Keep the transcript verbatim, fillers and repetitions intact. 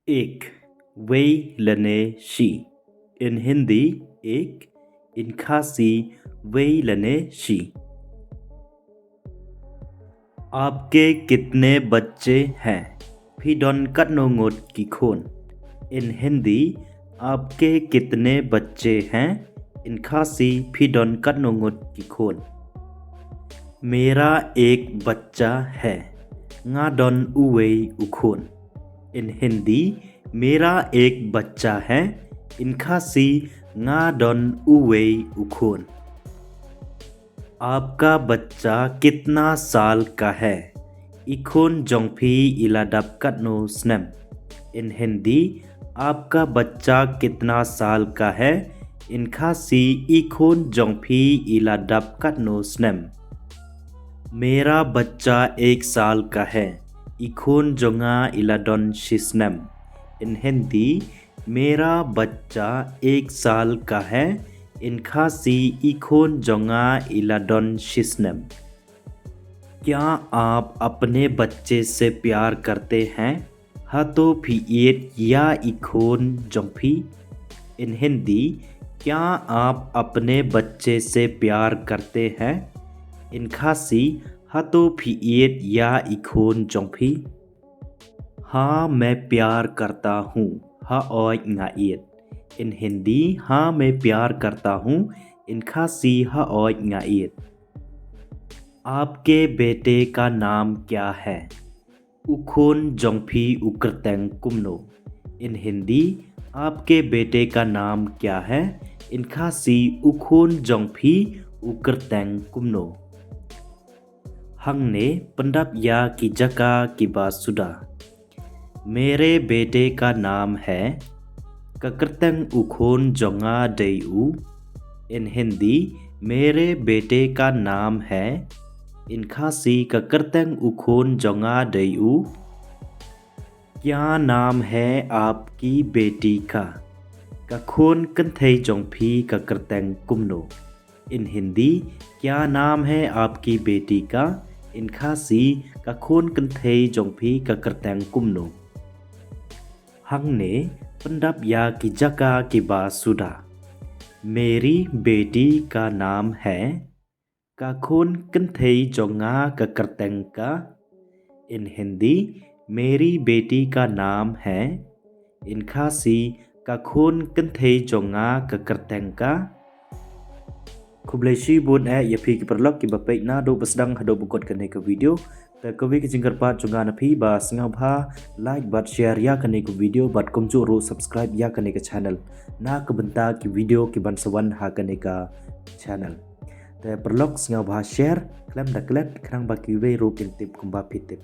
एक, wei lane shi. In Hindi, एक, in Khasi, wei lane shi. आपके कितने बच्चे हैं? Phi don katno ngut ki khun? In Hindi, आपके कितने बच्चे हैं? In Khasi, phi don katno ngut ki khun? मेरा एक बच्चा है. Nga don uwei u khun. In Hindi, मेरा एक बच्चा है. In Khasi, nga don uwei u khun. आपका बच्चा कितना साल का है? I khun jong phi i la dap katno snem? In Hindi, आपका बच्चा कितना साल का है? In Khasi, i khun jong phi i la dap katno snem? मेरा बच्चा एक साल का है. I khun jong nga i la don shi snem. In Hindi, मेरा बच्चा एक साल का है. In Khasi, i khun jong nga i la don shi snem. क्या आप अपने बच्चे से प्यार करते हैं? Hato phi ïeit ïa i khun jong phi? In Hindi, क्या आप अपने बच्चे से प्यार करते हैं? In Khasi, hato phi ïeit ïa i khun jong phi? हाँ, मैं प्यार करता हूँ. Hooid, nga ïeit. In Hindi, हाँ, मैं प्यार करता हूँ. In Khasi, hooid, nga ïeit. आपके बेटे का नाम क्या है? U khun jong phi u kyrteng kumno? In Hindi, आपके बेटे का नाम क्या है? In Khasi, u khun jong phi u kyrteng kumno? Hangne pyndap ïa ki jaka kiba suda. मेरे बेटे का नाम है. Ka kyrteng u khun jong nga dei u. In Hindi, मेरे बेटे का नाम है. In Khasi, ka kyrteng u khun jong nga dei u. क्या नाम है आपकी बेटी का? Ka khun kynthei jong phi ka kyrteng kumno? In Hindi, क्या नाम है आपकी बेटी का? In Khasi, ka khun kynthei jong phi ka kyrteng kumno? Hangne pyndap ïa ki jaka kiba suda. मेरी बेटी का नाम है. Ka khun kynthei jong nga ka kyrteng ka. In Hindi, मेरी बेटी का नाम है. In Khasi, ka khun kynthei jong nga ka kyrteng ka. Khublei shibun eh ïa phi ki paralok kiba peit naduh ba sdang haduh ba kut kane ka video. Te kawei ka jingkyrpad jong nga na phi ba sngewbha like bad share ïa kane ka video bad kumjuh ruh subscribe ïa kane ka channel na ka bynta ki video ki ban sa wan ha kane ka channel. Te paralok sngewbha share khlem da klet khnang ba kiwei ruh kin tip kumba phi tip.